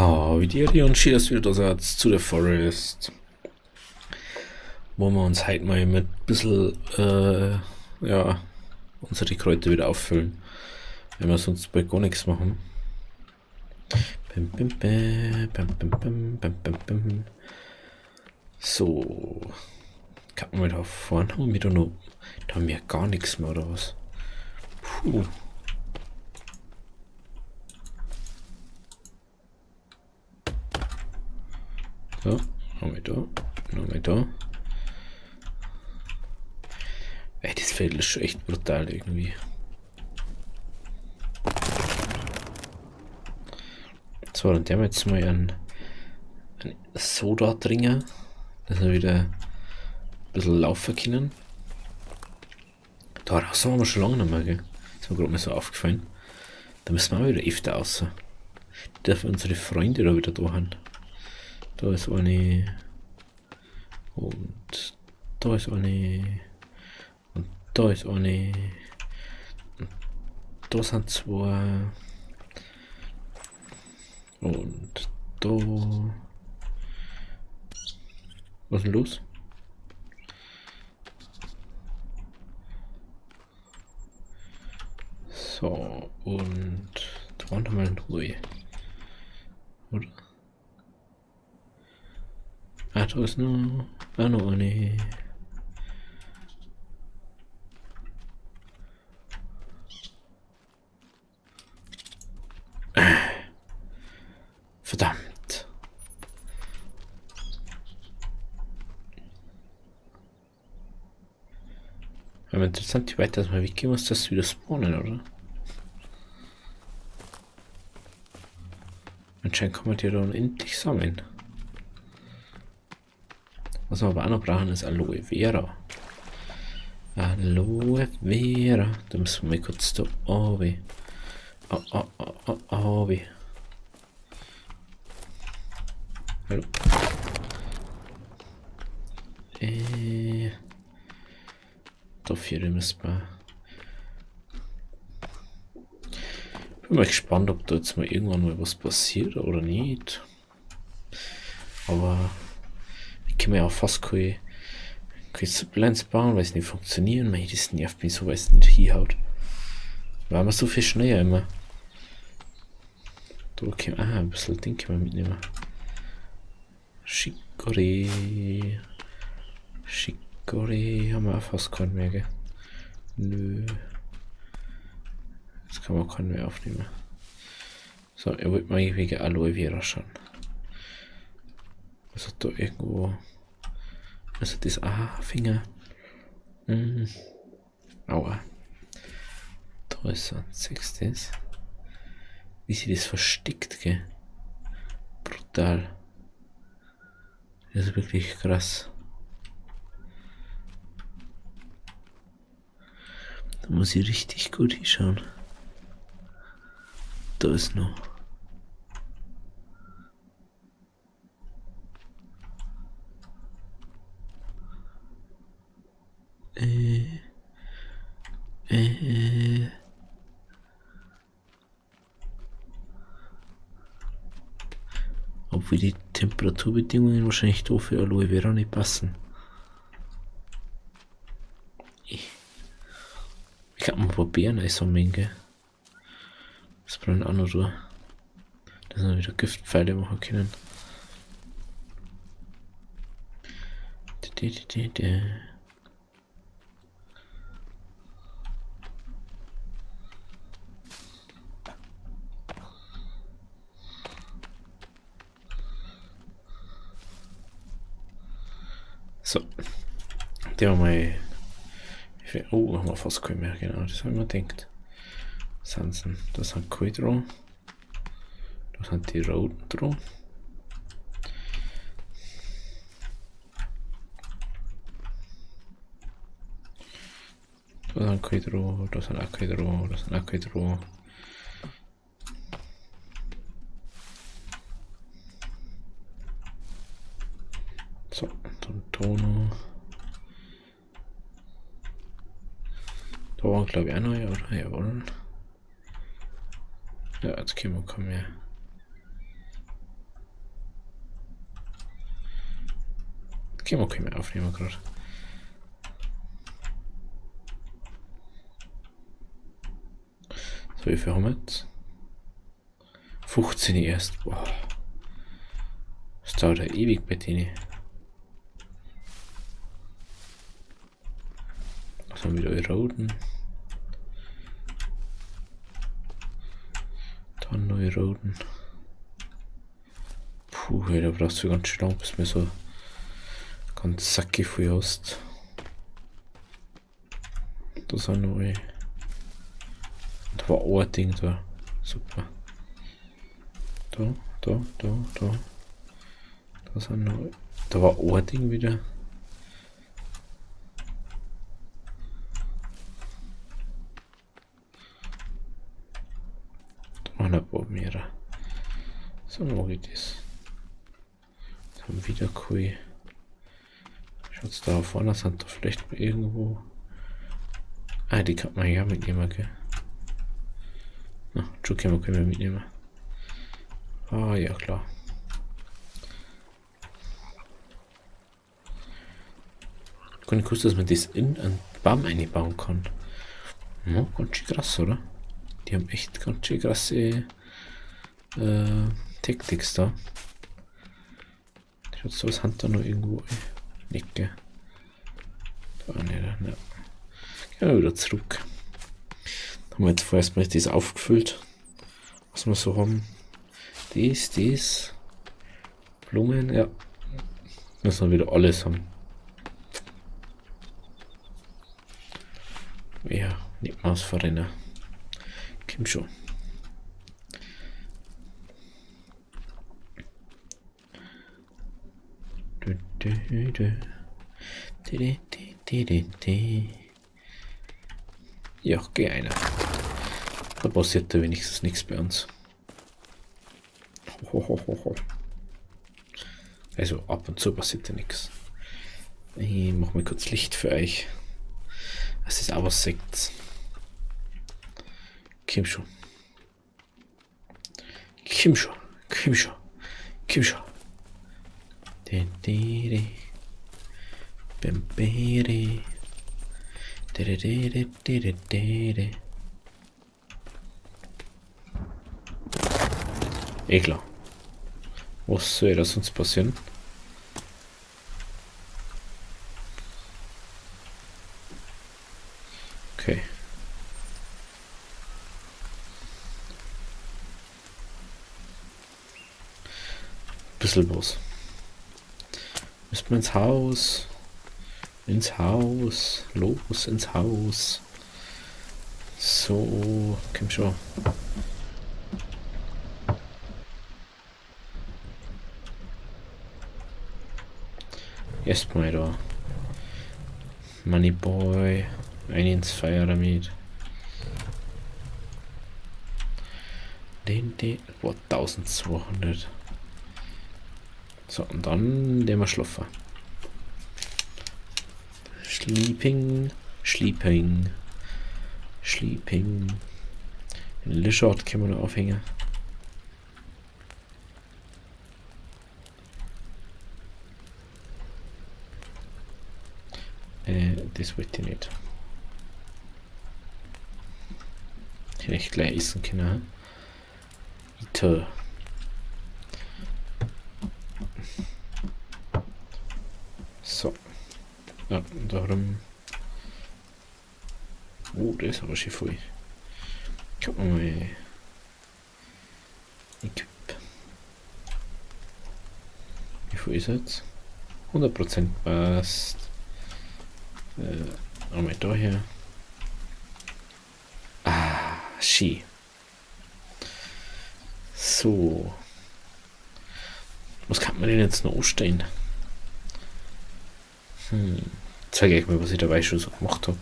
Ha, wie die und schön, dass du wieder da seid zu The Forest. Wo wir uns heute mal mit ein bisschen, ja, unsere Kräuter wieder auffüllen. Wenn wir sonst bald gar nichts machen. Bim, bim, bim, bim, bim, bim, bim, bim, bim. So. Kann man da vorne haben wir da noch. Da haben wir gar nichts mehr oder was? Puh. So, haben wir da, haben wir da. Ey, das Feld ist schon echt brutal irgendwie. So, dann haben wir jetzt mal einen Soda-Tringer, dass wir wieder ein bisschen laufen können. Da raus haben wir schon lange nicht mehr, gell? Das ist mir gerade mal so aufgefallen. Da müssen wir auch wieder öfter raus. Die dürfen unsere Freunde da wieder da haben. Da ist eine. Und da ist eine. Und da ist eine. Und da sind zwei. Und da. Was ist denn los? So, und da waren wir mal Ruhe. Oder? Ah, da ist noch, auch noch eine. Verdammt. Aber interessant, wie weit das mal weggehen muss, dass wieder spawnen, oder? Anscheinend kann man die da unendlich sammeln. Was wir aber auch noch brauchen, ist Aloe Vera. Aloe Vera. Da müssen wir mal kurz da runter. Oh, oh, oh, oh, oh. Hallo. Dafür müssen wir. Bin mal gespannt, ob da jetzt mal irgendwann mal was passiert oder nicht. Aber ich kann mir ja auch fast keine Ziplines bauen, weil es nicht funktionieren. Mei, das nervt mich so, weil es nicht hinhaut. War immer so viel schneller immer. Da können wir, ein bisschen Ding können wir mitnehmen. Chicorée. Chicorée haben wir auch fast keinen mehr, gell? Nö. Jetzt kann man keinen mehr aufnehmen. So, er wollte mal wegen Aloe Vera schauen. Was hat da irgendwo. Was hat das? Ah, Finger. Hm. Aua. Da ist er. Siehst du das? Wie sie das versteckt, gell? Brutal. Das ist wirklich krass. Da muss ich richtig gut hinschauen. Da ist noch. Obwohl die Temperaturbedingungen wahrscheinlich da für Aloe Vera nicht passen. Ich kann mal probieren, einsammeln, gell? Das brennt auch noch durch. Dass wir wieder Giftpfeile machen können. So, der mal. Oh, haben wir fast keinen mehr, genau, das habe ich mir gedacht. Sansen, da sind keine dran. Da sind die roten dran. Da sind keine dran, da sind auch keine dran, da sind auch keine dran. So, dann da noch. Da waren glaube ich auch noch, oder? Jawohl. Ja, jetzt können wir keinen mehr. Können wir keinen mehr aufnehmen gerade. So, wie viel haben wir jetzt? 15 erst. Boah. Das dauert ja ewig bei denen. Was haben wir wieder Roden? Dann neue Roden. Puh, hey, da brauchst du ganz schön lang, bis mir so ganz sackig viel hast. Das sind neue. Da war auch ein Ding da. Super. Da, da, da, da. Da sind noch. Da war auch ein Ding wieder. Da waren ein paar mehrere. So mag ich das. Jetzt haben wir wieder cool. Schaut's da vorne, sind da vielleicht mal irgendwo. Ah, die kann man ja mitnehmen, gell? Na, Joker können wir mitnehmen. Ah, ja, klar. Kann ich gewusst, dass man das in einen Baum einbauen kann. Ja, ganz schön krass, oder? Die haben echt ganz schön krasse Taktiks da. Schaut so was Hand da noch irgendwo ein? Nicht, gell? Da nicht, ne. Gehen wir wieder zurück. Da haben wir jetzt vorerst mal das aufgefüllt, was wir so haben. Dies, dies. Blumen, ja. Müssen wir wieder alles haben. Ja, nicht mal aus Verrenner. Komm schon. Du, du, du. Du, du, du, du, du. Ja, geh einer. Da passiert da wenigstens nichts bei uns. Hohohoho. Also ab und zu passiert da nichts. Ich mach mal kurz Licht für euch. Das ist aber seht. Komm schon. Komm schon. Komm schon. Komm schon. Eh klar. Was soll da sonst passieren? Okay. Bisschen was. Müssen wir ins Haus. Ins Haus. Los, ins Haus. So, komm schon. Erstmal da. Money Boy. Ein ins Feuer damit. Den, den. Boah, 1200. So, und dann den wir schlafen. Sleeping, sleeping, sleeping. Den Lizard können wir noch aufhängen. Das wollte ich nicht. Hätte ich gleich essen können. Ite. So. Ja, darum. Oh, das ist aber schön voll. Gucken wir mal. Equip. Wie viel ist jetzt? 100% passt. Einmal da her. Ah, schön. So. Was kann man denn jetzt noch anstellen? Zeige ich mal, was ich dabei schon so gemacht hab.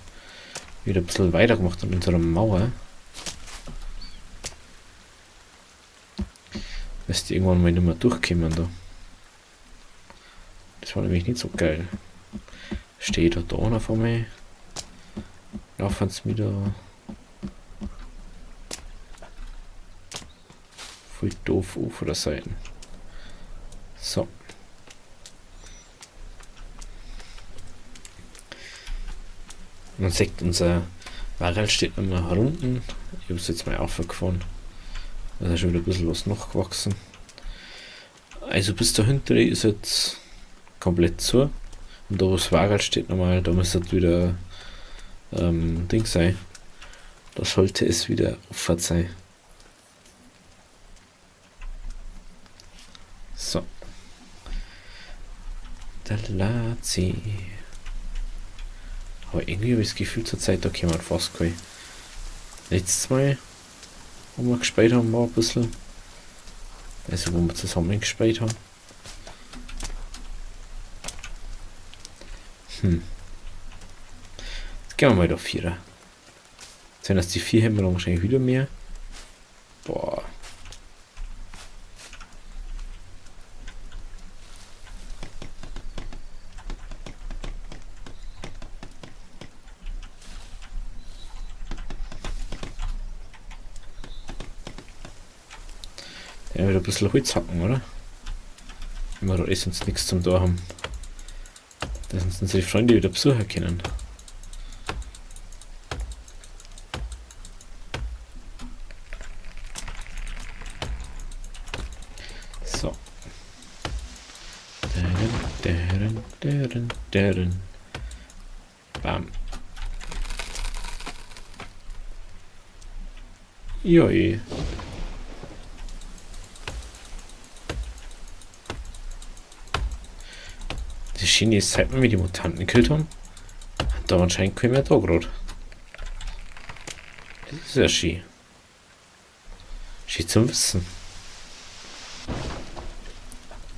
Wieder ein bisschen weitergemacht an unserer Mauer. Dass die irgendwann mal nicht mehr durchkommen da. Das war nämlich nicht so geil. Steht da da noch vor mir. Laufen sie wieder. Voll doof auf der Seite. So. Man sieht, unser Barrel steht noch mal herunten. Ich hab's jetzt mal aufgefahren. Da ist schon wieder ein bisschen was nachgewachsen. Also bis dahinter ist jetzt komplett zu. Und da wo das Wagerl steht nochmal, da müsste es wieder Ding sein. Da sollte es wieder offen sein. So. Der Lazi. Aber irgendwie habe ich das Gefühl zur Zeit, da kommen wir fast kein. Letztes Mal, wo wir gespielt haben, war ein bisschen. Also wo wir zusammen gespielt haben. Jetzt gehen wir mal da 4. Jetzt sind das die 4 haben wir dann wahrscheinlich wieder mehr. Boah. Ja, wieder ein bisschen Holz hacken, oder? Wenn wir da eh sonst nichts zum Tor haben. Dass uns unsere Freunde wieder besuchen können. So. Bam. Joi. Die Schiene ist, seit wir die Mutanten gekillt haben, hat da anscheinend kein mehr da gerade. Das ist ja schön. Schön zum Wissen.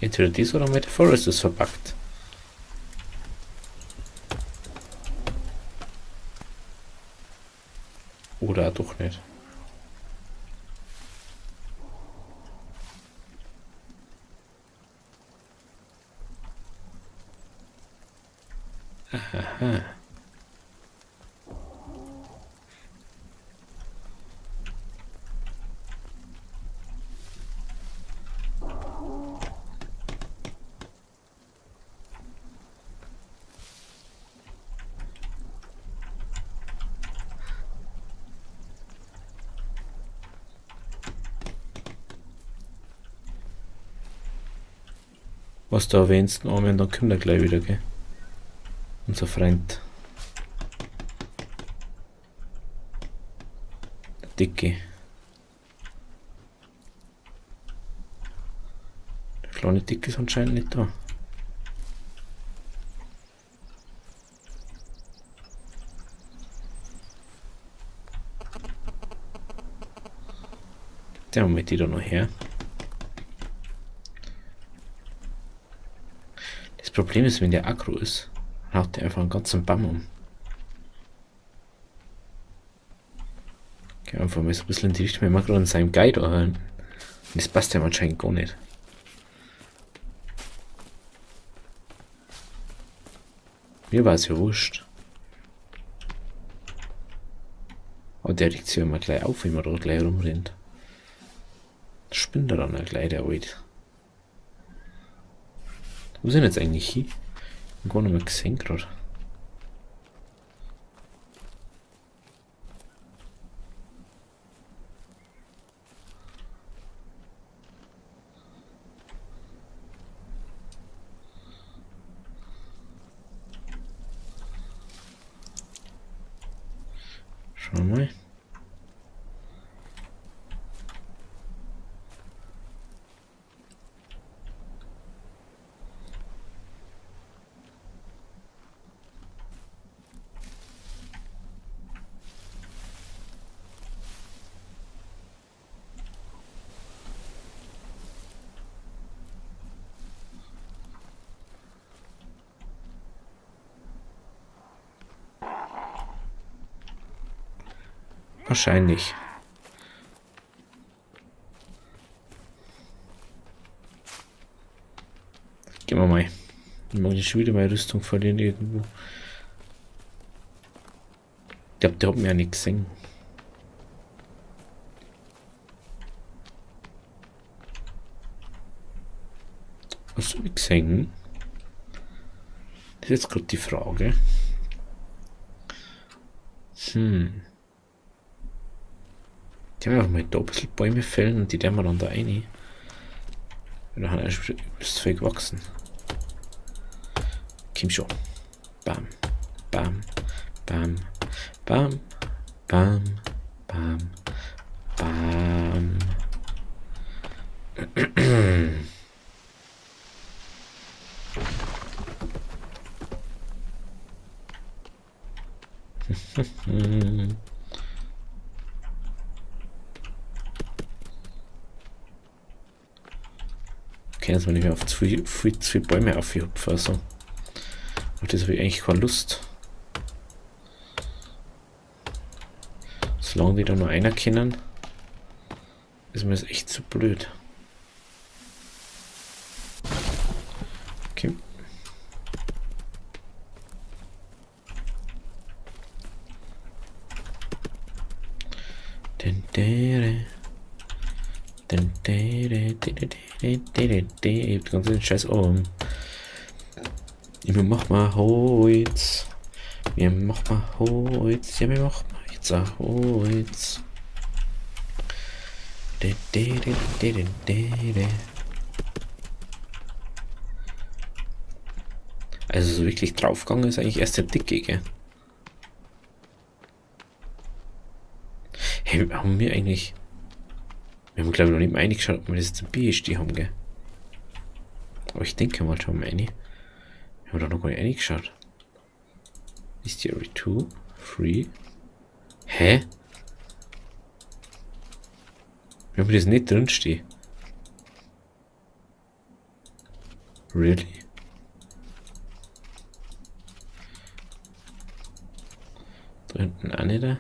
Entweder dies oder mit der Forest ist verpackt. Oder doch nicht. Aha. Was du erwähnst, Armin, dann kommt er gleich wieder, gell? Unser Freund. Der Dicke. Der kleine Dicke ist anscheinend nicht da. Der Moment, die da noch her. Das Problem ist, wenn der aggro ist, dann haut der einfach einen ganzen Baum um. Okay, einfach mal so ein bisschen in die Richtung, wenn wir gerade in seinem Guide hören. Und das passt ja anscheinend gar nicht. Mir war es ja wurscht. Aber der regt sich ja immer gleich auf, wenn man da gleich rumrennt. Das spinnt er dann ja gleich, der Alt. Wo sind jetzt eigentlich hin? Ich hab gar nicht mehr gesehen grad. Schauen wir mal. Wahrscheinlich. Gehen wir mal. Ich mag nicht schon wieder meine Rüstung verlieren irgendwo. Ich glaub, der hat mir ja nicht gesehen. Hast du mich gesehen? Das ist jetzt grad die Frage. Die haben einfach mal da ein bisschen Bäume fällen und die dämmen wir dann da rein. Und dann haben wir schon übelst viel gewachsen. Komm schon. Bam, bam, bam, bam, bam, bam, bam. Okay, jetzt mal nicht mehr auf zu viel, zu viele Bäume aufgehüpft, also. Auf das habe ich eigentlich keine Lust. Solange die da nur einer kennen, ist mir das echt zu blöd. Okay. Ich hab die ganze Scheiß um. Ich mach mal Holz. Wir machen mal Holz. Ja, wir machen mal jetzt auch Holz. Also so wirklich draufgegangen ist eigentlich erst der Dicke, gell? Hey, haben wir eigentlich... Wir haben, glaub ich, noch nicht mal reingeschaut, ob wir das jetzt im BSD haben, gell? Aber ich denke mal, schauen wir rein. Wir haben da noch gar nicht reingeschaut. Ist die Area 2? 3? Hä? Wir haben das nicht drin stehen. Really? Da hinten auch nicht.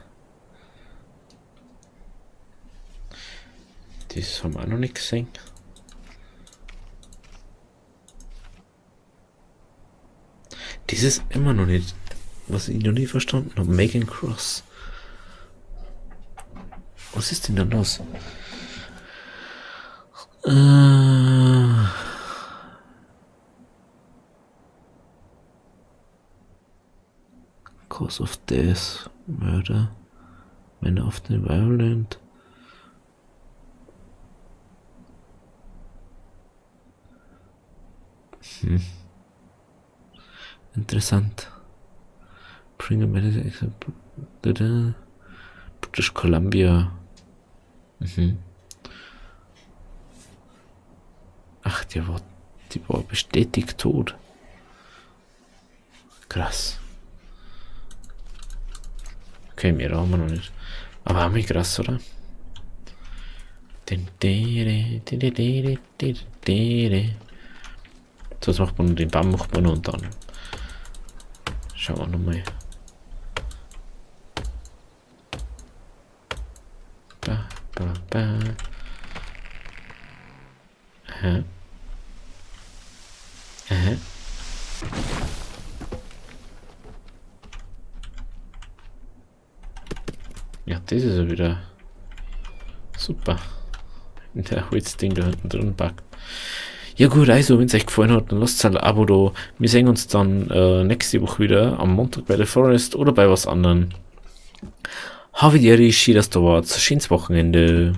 Das haben wir auch noch nicht gesehen. Das ist immer noch nicht, was ich noch nie verstanden habe. Megan Cross. Was ist denn da los? Cause of Death, Murder, Man of the Violent. Interessant. Bring a medicine example. British Columbia. Ach, die war bestätigt tot. Krass. Okay, mehr haben wir noch nicht. Aber haben wir krass, oder? So, jetzt macht man den Baum, macht man noch und dann schauen wir nochmal. Ba, ba, ba. Aha. Aha. Ja, das ist ja wieder super. Der Holzding da hinten drin packt. Ja gut, also wenn's euch gefallen hat, dann lasst ein Abo da. Wir sehen uns dann nächste Woche wieder am Montag bei The Forest oder bei was anderem. Habe die Ehre, schön, dass du warst. Schönes Wochenende.